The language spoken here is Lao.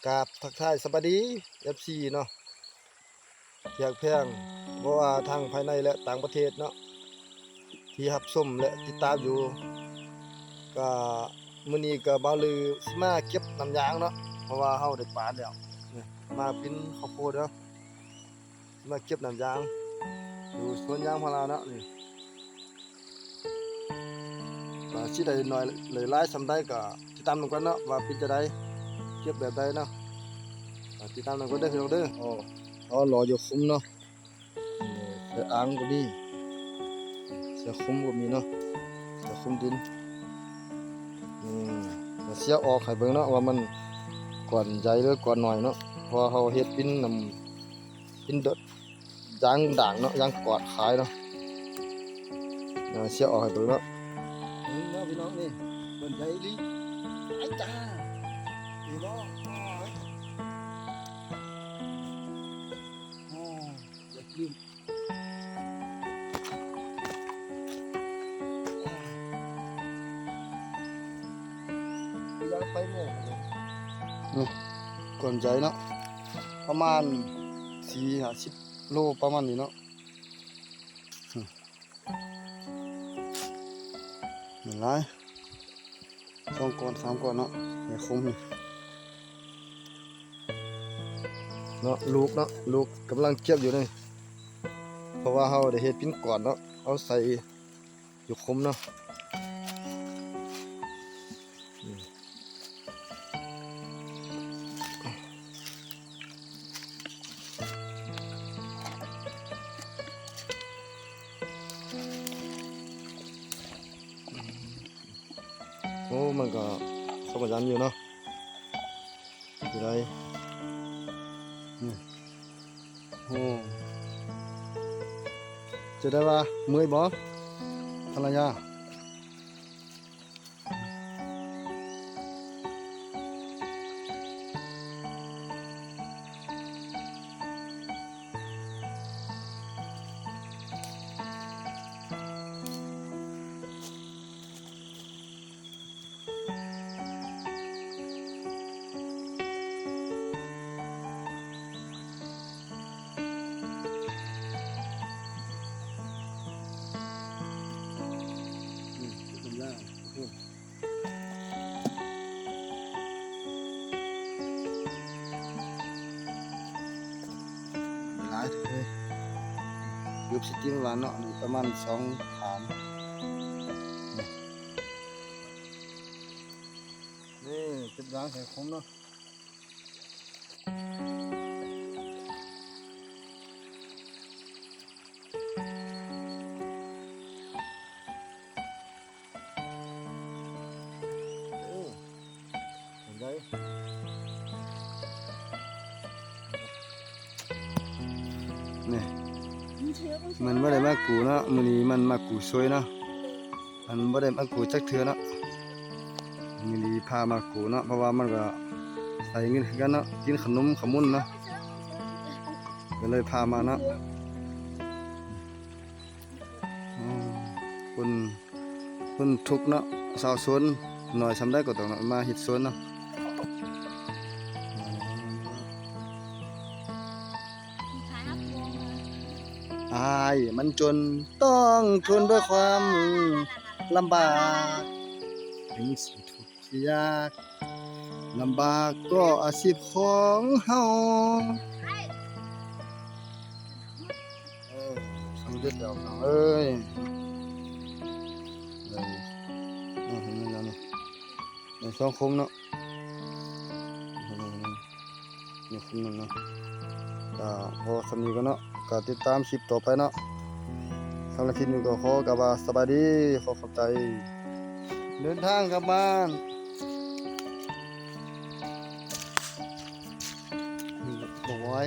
ກາບທັກທາຍສະບາຍດີ ເອັຟຊີ ເນາະ ທີ່ຮັກແພງ ບໍ່ວ່າທາງພາຍໃນ ແລະ ຕ່າງປະເທດເນາະ ທີ່ຮັບຊົມ ແລະ ຕິດຕາມຢູ່. ກະມື້ນີ້ກະບ່າວລືຊິມາເກັບນ້ຳຢາງເນາະ ເພາະວ່າເຮົາໄດ້ປານແລ້ວ. ນີ້ ມາປິ່ນເຂົ້າໂພດເດີ ຊິມາເກັບນ້ຳຢາງຢູ່ສວນຢາງພາລາເນາະ. ນີ້ ວ່າຊິໄດ້ໜ້ອຍໄດ້ຫຼາຍສ່ຳໃດກໍຕິດຕາມນຳກັນເນາະ ວ່າເປັນຈັ່ງໃດ ເກັບແບບໃດເນາະ. ກໍຕິດຕາມນຳກັນເດີພີ່ນ້ອງເດີ. ອໍ ເຮົາລໍຢູ່ຂຸມເນາະ ເສືອອາງກໍມີ ເສືອຂຸມກໍມີເນາະ ເສືອຂຸມດິນ. ອືມ ເສືອອອກໃຫ້ເບິ່ງເນາະ ວ່າມັນກ້ອນໃຫຍ່ ຫຼື ກ້ອນນ້ອຍເນາະ ເພາະວ່າເຮົາເຮັດປິ່ນນຳ ປິ່ນ ຢາງດ່າງເນາະ ຢາງກວາດຂາຍເນາະ. ເອີ ເຊຍອອກໃຫ້ເບິ່ງເນາະ ເບິ່ງເນາະພີ່ນ້ອງ ນີ້ ເພິ່ນໃຫຍ່ອີ່ຫຼີ. ອ້າຍຈ້າ ເຫັນບໍ່? ໂອ້ ຢາກລືມ ຢາກໄປແມ່ ນີ້ ກ້ອນໃຫຍ່ເນາະ ປະມານສີ່ຫ້າສິບ ໂລປະມານນີ້ເນາະ. ອືມ ແມ່ນຫຼາຍ ສອງກ້ອນສາມກ້ອນເນາະ ໃນຂຸມນີ້ເນາະ. ລູກເນາະ ລູກກຳລັງເກັບຢູ່ນີ້ ເພາະວ່າເຮົາໄດ້ເຮັດປິ່ນກວາດເນາະ ເອົາໃສ່ຢູ່ຂຸມເນາະ. ອືມ ໂອ້ ມັນກໍສະຫວັດສະຫວັນຢູ່ເນາະ ຊິໄດ້ ອືມ. ໂອ້ ຈະໄດ້ວ່າເມື່ອຍບໍ່ ພັນລະຍາ? ຫຼາຍເລີຍ ເກືອບຊິເຕັມລະເນາະ ປະມານສອງຖານ. ນີ້ ເກັບຢາງໃສ່ຂຸມເນາະ. ເອີ ເຫັນໄດ໋ ນີ້ ມັນບໍ່ໄດ້ມາກູ້ເນາະ ມື້ນີ້ມັນມາກູ້ຊ່ວຍເນາະ. ມັນບໍ່ໄດ້ມາກູ້ຈັກເທື່ອເນາະ ມື້ນີ້ພາມາກູ້ເນາະ ເພາະວ່າມັນກໍໃສ່ເງິນຄືກັນເນາະ ກິນຂະໜົມຂະມຸນເນາະ ກໍເລີຍພາມາເນາະ. ອືມ ຄົນ ຄົນທຸກເນາະ ຊາວຊົນ ໜ້ອຍສ່ຳໃດກໍຕ້ອງມາເຮັດສວນເນາະ. ອ້າຍມັນຈົນຕ້ອງທົນດ້ວຍຄວາມລຳບາກ ເຖິງຊິທຸກຊິຍາກລຳບາກກໍອາຊີບຂອງເຮົາ. ເອີ ສຳເລັດແລ້ວພີ່ນ້ອງເອີຍ ໄດ້ ເອີ ເຫັນແລ້ວນີ້ ໄດ້ສອງຄົມເນາະ. ນີ້ຄົມໜຶ່ງເນາະ ກະພໍສ່ຳນີ້ກ່ອນເນາະ ກະຕິດຕາມຄລິບຕໍ່ໄປເນາະ. ສຳລັບຄລິບນີ້ກໍຂໍກ່າວວ່າສະບາຍດີ ຂໍຂອບໃຈ ເດີນທາງກັບບ້ານ. ບັກບອຍ